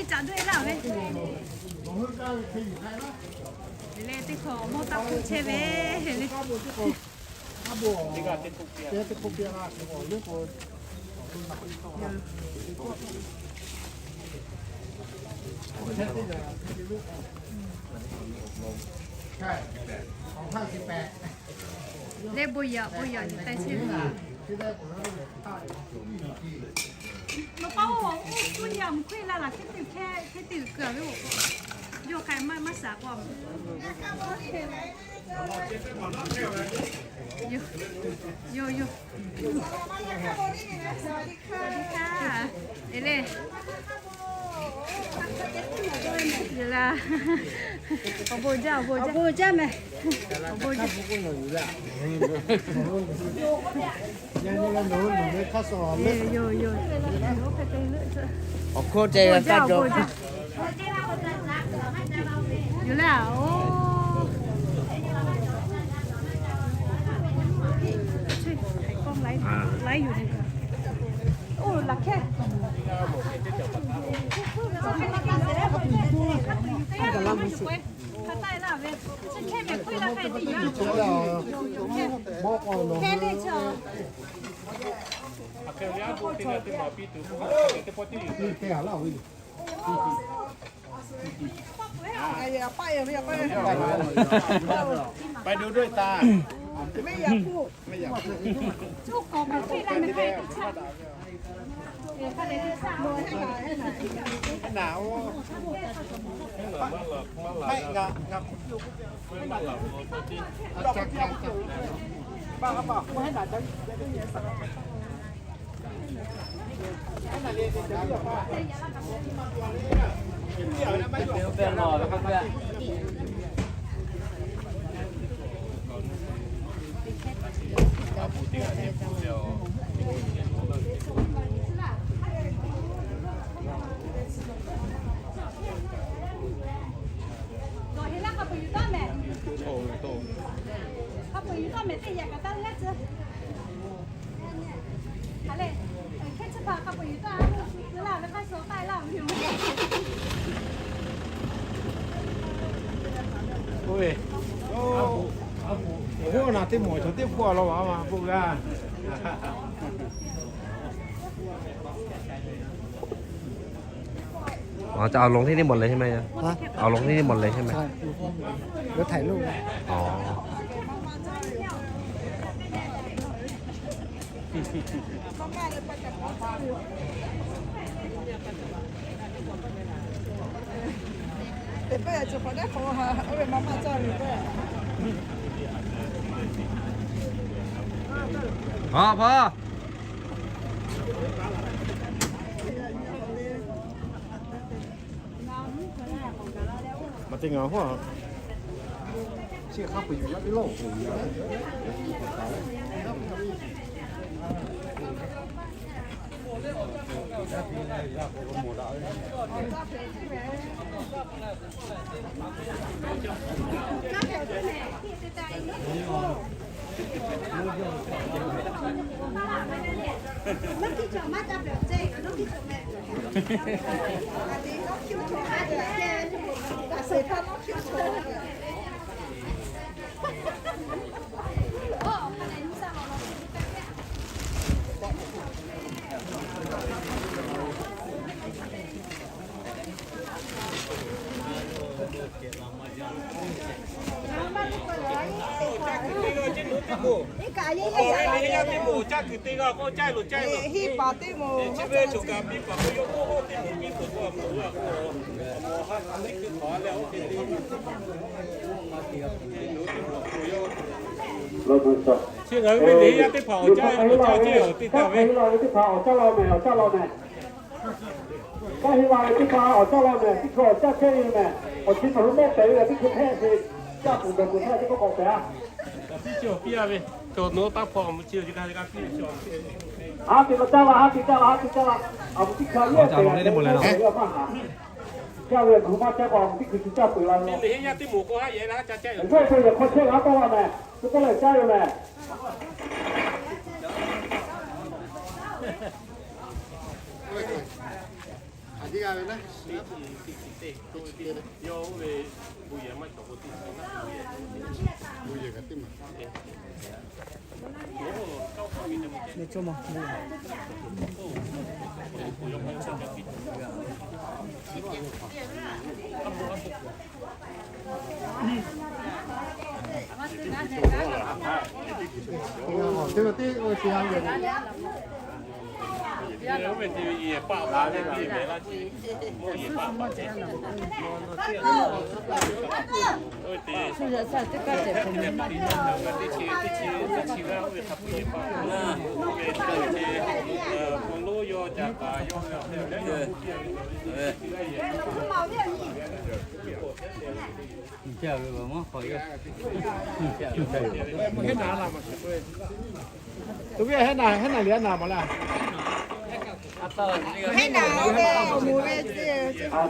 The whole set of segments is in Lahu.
Caꞈ duˇ e laˇ ve. Leh teˇ hkawꞈ mawˇ taˇ hpfuhˆ chehˇ ve le. Leh bon yaꞈ bon yaꞈ nyi taiˇ chehˇ ve. Nawˬ pa oˇ, oˇ, oˇ yaꞈ mvuhˇ hk'oˆ e la laˬ hk'e te hk'e, hk'e te uiˍ keu a ve oˬ. Yawˇ k'ai maˇ maˇ shaˍ k'o. Yoˬ, yoˬ, yoˬ. E le. Yoˬ laˇ. Awˬ bon jaˇ, awˬ bon jaˇ. Awˬ bon jaˇ meh. Awˬ bon jaˇ. Yoˬ, yoˬ, yoˬ. Awˬ hk'oˆ te g'a kaˇ jaw. Yoˬ laˇ, oˬ. Oˇ laˬ hkehˇ. Oˇ ve, oˇ naˬ teˇ mawˬ chaw teˇ hpawˇ law maˍ ma k'oˆ g'aˇ. Hả? Chắc ở lòng thế đi một lần hay mày? Hả? Ở lòng thế đi một lần hay mày? Cóถ่ายรูป. Ồ. Hả, hả? Maꞈ teˇ ngaˬ hoˉ a. Chi hk'a peu-eˬ yuˬ yaˇ teˇ lawˇ. Chi ngaˬ hui ve liꞈ yaˇ teˇ hpaˍ awˬ caˇ awˬ caˇ ceˇ awˬ teˇ taˇ ve. Kaˇ heˆ la ve teˇ hpaˍ awˬ caˇ la mehˬ, teˇ hkui awˬ caˇ chehˇ ve mehˬ, awˬ chi nawˬ hui mehˆ pehˍ ve teˇ hkui hpehˇ ve, caˇ tuˬ dawˬ tuˬ hpehˇ teˇ k'oˆ k'awꞈ pehˍ a. Awˬ piˇ chi awˬ piˇ a ve, cawˬ nawˬ taˇ hpaw awˬ mvuh chi awˬ chi ka ka piˇ ve chi awˬ piˇ. Haˉ te ma caˇ la, haˉ te caˇ la, haˉ te caˇ la. Awˬ mvuh teˇ hkui a yehˇ pehˍ ve maˇ haꞈ. Caˇ ve a hkui maˇ caˇ k'o, awˬ mvuh teˇ hkui chi caˇ peuˬ la ve. Yehˇ teˇ moˍ k'o haˉ yehˇ la haˉ ca caˇ yoˬ. Yawˇ k'o yehˬ hk'aw chehˇ ve haˉ tawˇ la mehˬ, teˇ pawˆ leh caˇ ve mehˬ.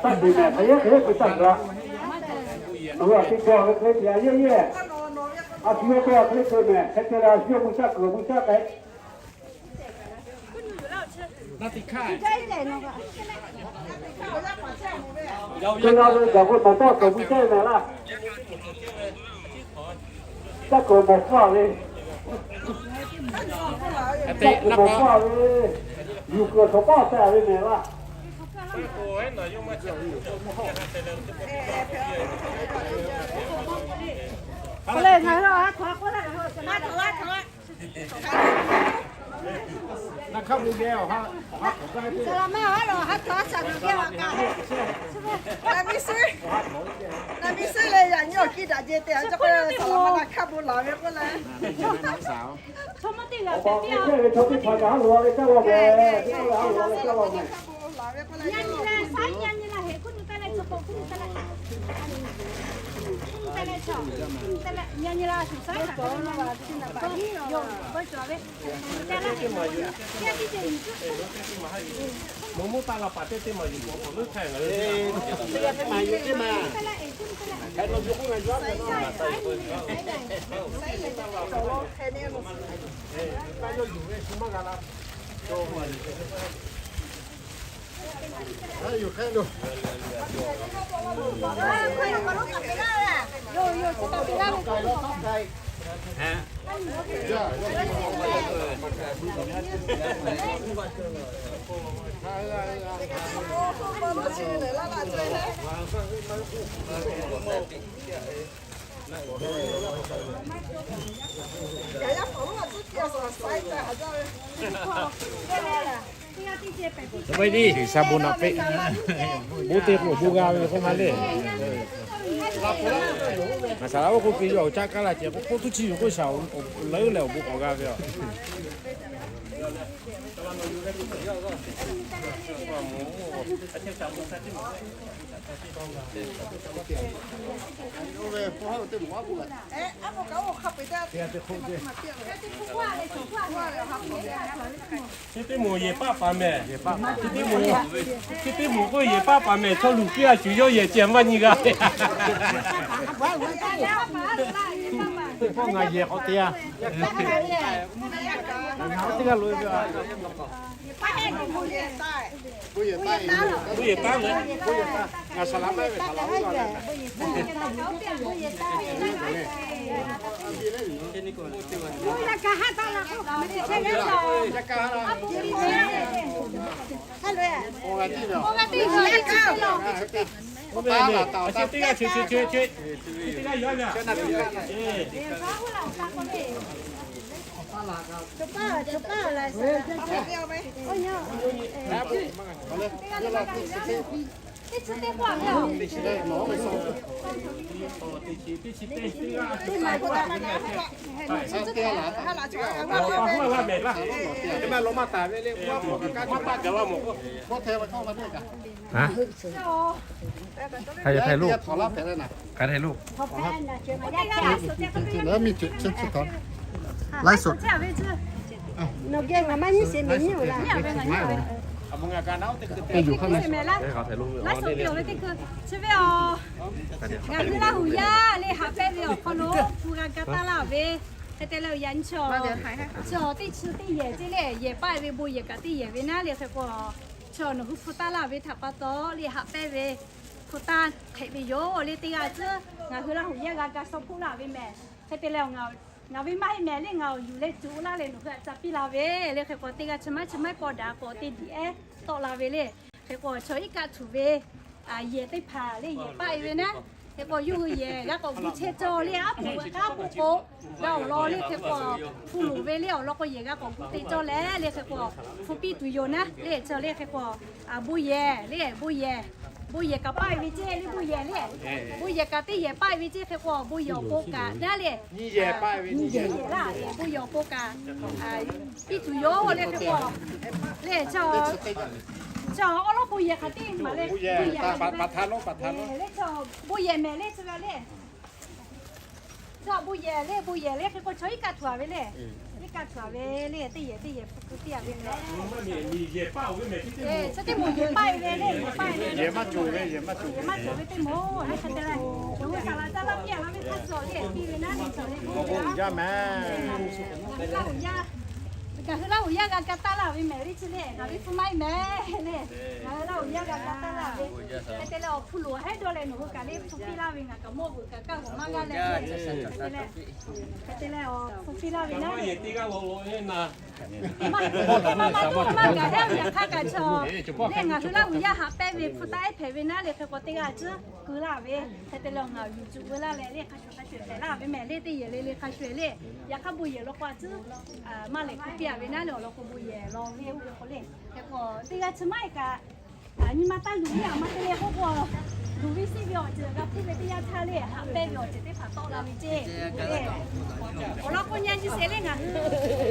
Taˇ te mehˬ hk'aˬ yehˉ hk'e yehˉ keu taˇ g'a. Nawˬ hui a teˇ pawˆ ve hk'e te a yehˇ yehˇ. A shu yawˇ tawˇ a hk'e te mehˬ hk'e te leh a shu yawˇ mui shaˆ kuiˬ mui shaˆ k'ai. Te la ve gaˬ k'o nawˬ tawˇ k'ai mui shaˆ mehˬ laˇ. Shaˆ kuiˬ mawˬ hpfuhˇ ve, shaˆ kuiˬ mawˬ hpfuhˇ ve, yuˬ kuiˬ htaꞈ paˇ shaˆ ve mehˬ laˇ. Naˍ miˇ suˉ, naˍ miˇ suˉ leh yaꞈ nyi awˬ kiˇ daꞈ jehˇ te a k'o, saˍ laˍ ma naˍ hkaˆ bon laˬ ve k'oˆ leh, chaw maˇ teˇ g'aˇ te teˇ a, chaw teˇ hpaˍ kaꞈ ha loꞈ a ve caˇ law mehˬ, teˇ hpaˍ ha loꞈ a ve caˇ law mehˬ. Yaꞈ nyi leh saiˉ yaꞈ nyi leh heˍ kuˉ nu taˇ leh chaw k'o kuˉ nu taˇ leh, kuˉ nu taˇ leh chaw, kuˉ nu taˇ leh yaꞈ nyi leh shuˍ saiˉ kaꞈ, yoˬ, yoˬ, yoˬ ve. Moˍ moˇ taˇ la paˍ teˇ teˇ maˬ yuˬ k'awꞈ k'awꞈ leuˉ htaˇ ngaˬ hui teˇ g'aˇ teˇ maˬ yuˬ teˇ maˬ. Taˇ yawˇ yuˬ ve shu maˇ g'a la. G'uiˬ sha bon naꞈ peˆ. Bon te k'o bon g'a ve k'oˆ ma le. Ngaˬ saˍ laˍ oˇ k'oˆ piˇ ve awˬ caˆ kaˉ la ceh k'o, k'oˆ tuˇ chi yoˬ k'oˆ shaˍ leuˉ leh awˬ bon k'awꞈ g'a ve a. Chi teˇ moˍ yehˬ paˆ paˍ mehˬ. Chi teˇ moˍ, chi teˇ moˍ k'oˆ yehˬ paˆ paˍ mehˬ, chaw luˬ piˇ a shuˍ yawˇ yehˬ ceh maˇ nyi g'a. Teˇ pawˆ ngaˬ yehˬ k'awꞈ te a. Ngaˬ teˇ g'aˇ loꞈ e ve a. Bon yehˬ taˉ leh, ngaˬ saˍ laˍ maˇ ve saˍ laˍ oˇ g'a leh. Hả? Hay, hay lụk. Cái hay lụk. Lái sụt. Ngaˬ hui Laˇ huˍ yaˇ le haꞈ pehnˇ ve awˬ hk'aw lo hpu g'a ga taˇ laˇ ve, hk'e te leh yaꞈ nyi chi, chi teˇ chi teˇ yehˬ ceˇ le, yehˬ paˆ ve bon yehˬ kaꞈ teˇ yehˬ ve naˉ le hk'e k'o, Chaw nawˬ hui hpu taˇ laˇ ve htaꞈ pa taw le, haꞈ pehnˇ ve hpu taˇ hpehꞈ ve yoˬ le. Teˇ g'aˇ tcuhˉ ngaˬ hui Laˇ huˍ yaˇ g'a ga shaw hpuˆ laˇ ve mehˬ. Hk'e te leh, ngaˬ ve maˇ heˆ mehˬ le, ngaˬ awˬ yuˬ leh cuˬ laˇ leh nawˬ hui htaꞈ ca piˇ la ve le. Hk'e k'o, teˇ g'aˇ chi maˇ chi maˇ paw daꞈ k'o, teˇ diꞈ ehˉ tawˆ la ve le. Hk'e k'o, chaw iˉ kaˆ htuꞈ ve yehˬ teˇ hpaˍ le, yehˬ paˆ e ve naˉ. Hk'e k'o, yawˇ hui yehˬ g'a k'awꞈ gu chehˇ cawˇ le, aˉ poꞈ g'a k'aˉ poˆ k'o, g'a awˬ lawn le. Hk'e k'o, hpu loˍ ve le awˬ lawn k'o, yehˬ g'a k'awꞈ gu te cawˇ leh le. Hk'e k'o, hpu piˇ tuˬ yoˬ naˉ le, chaw le. Hk'e k'o, bon yehˬ le, bon yehˬ, bon yehˬ kaꞈ paˆ e ve ceˇ le, bon yehˬ le, bon yehˬ kaꞈ teˇ yehˬ paˆ e ve ceˇ. Hk'e k'o, bon yehˬ awˬ pon kaꞈ naˉ le, nyi yehˬ laˇ le, bon yehˬ awˬ pon kaꞈ piˇ tuˬ yoˬ le. Hk'e k'o, le chaw awˉ lawˉ bon yehˬ hk'aˬ teˇ maˬ le, bon yehˬ mehˬ le, chi g'a le. Chaw bon yehˬ le, bon yehˬ le. Hk'e k'o, chaw iˉ kaˆ htuꞈ a ve le, iˉ kaˆ htuꞈ a ve le, teˇ yehˬ teˇ yehˬ hpu piˇ a ve le. Chi teˇ moˍ yehˬ paˆ e ve le, yehˬ paˆ e ve, yehˬ maˇ cawˬ ve, yehˬ maˇ cawˬ ve teˇ moˍ le. Hk'e te leh, nawˬ hui saˍ laˍ caˇ laˇ piˇ a la ve htaˇ cawˬ le, piˇ ve naˉ le, cawˬ le, bon yehˬ maˇ cawˬ ve teˇ moˍ. Laˇ huˍ yaˇ, ngaˬ hui Laˇ huˍ yaˇ g'a ga taˇ laˇ ve mehˬ le. Chi le ngaˬ ve hpu maˇ heˆ mehˬ le, ngaˬ hui Laˇ huˍ yaˇ g'a ga taˇ laˇ ve. Hk'e te leh, awˬ hpu loˍ hehˉ dawˇ leh nawˬ hui kaꞈ le hpu piˇ laˇ ve, ngaˬ kaꞈ mawˇ veuꞈ kaꞈ kaˇ g'awˬ maˇ g'aˇ leh, hk'e te leh, hk'e te leh, awˬ hpu piˇ laˇ ve naˉ. Maˇ maˇ maˇ maˇ gaˬ heˉ ve yaꞈ hk'aˇ kaꞈ chaw le, ngaˬ hui Laˇ huˍ yaˇ haꞈ pehnˇ ve hpu taˇ ehˉ hpehꞈ ve naˉ le. Hk'e k'o, teˇ g'aˇ tcuhˉ keu laˇ ve, hk'e te leh ngaˬ yuˬ cuˬ veu laˇ leh le, hk'a shuˍ hk'a shuˍ hpehꞈ laˇ ve mehˬ le. Teˇ yehˬ le le hk'a shuˍ le, yaꞈ hk'aˇ bon yehˬ law k'o a tcuhˉ maˇ lehˬ hpu piˇ a ve naˉ le. Awˬ lawn k'o, bon yehˬ law ve oˇ ve k'o le. Hk'e k'o, teˇ g'aˇ chi maˇ heˆ kaꞈ nyi ma taˇ luˬ le, a maˇ te leh k'oˆ k'o, luˬ ve siˉ ve awˬ ceuˬ g'a hpuˇ ve teˇ yanˇ htaˇ le, haꞈ pehnˇ ve awˬ ceuˬ teˇ hpaˍ tawˆ la ve ceˇ. Awˬ lawn k'o, nyi a nyi sheˍ le, ngaˬ hui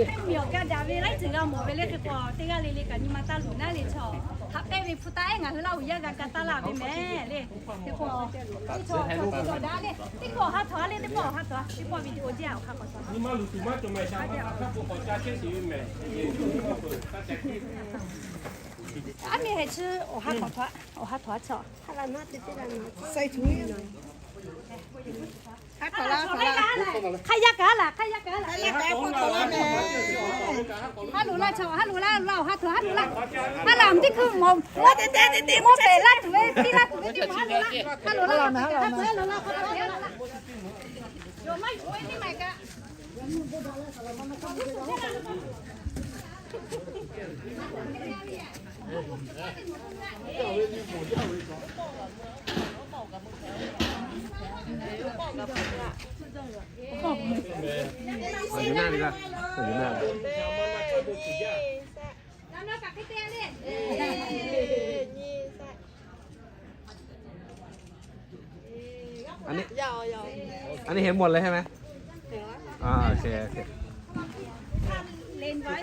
hk'e miˬ awˬ ga daꞈ ve laiˉ ceuˬ g'a mawˬ ve le. Hk'e k'o, teˇ g'aˇ le le kaꞈ nyi ma taˇ luˬ naˉ le, chaw haꞈ pehnˇ ve hpu taˇ ehˉ ngaˬ hui Laˇ huˍ yaˇ g'a ga taˇ laˇ ve mehˬ le. Hk'e k'o, teˇ chaw chaw daꞈ le, teˇ pawˆ awˬ ha htawnˍ a le, teˇ pawˆ awˬ ha htawnˍ a, teˇ pawˆ video jaˇ awˬ hk'a k'awꞈ taˍ. Aˉ miˇ heh chi awˬ ha htawnˍ a, awˬ ha htawnˍ a chaw. Hk'aˇ yaˇ kaꞈ laˬ, hk'aˇ yaˇ kaꞈ laˬ. Ha loˍ laˇ chaw, ha loˍ laˇ, laˇ awˬ ha htawnˍ, ha loˍ laˇ. Ha laˬ mvuhˇ teˇ hkui mawˬ, mawˬ pehˍ laˇ tuˬ ve, piˇ laˇ tuˬ ve, ha loˍ laˇ, ha loˍ laˇ, ha loˍ laˇ. Anyi, anyi heˆ mawˬ leh heˆ mehˍ. อ่า โอเค โอเค Len vai.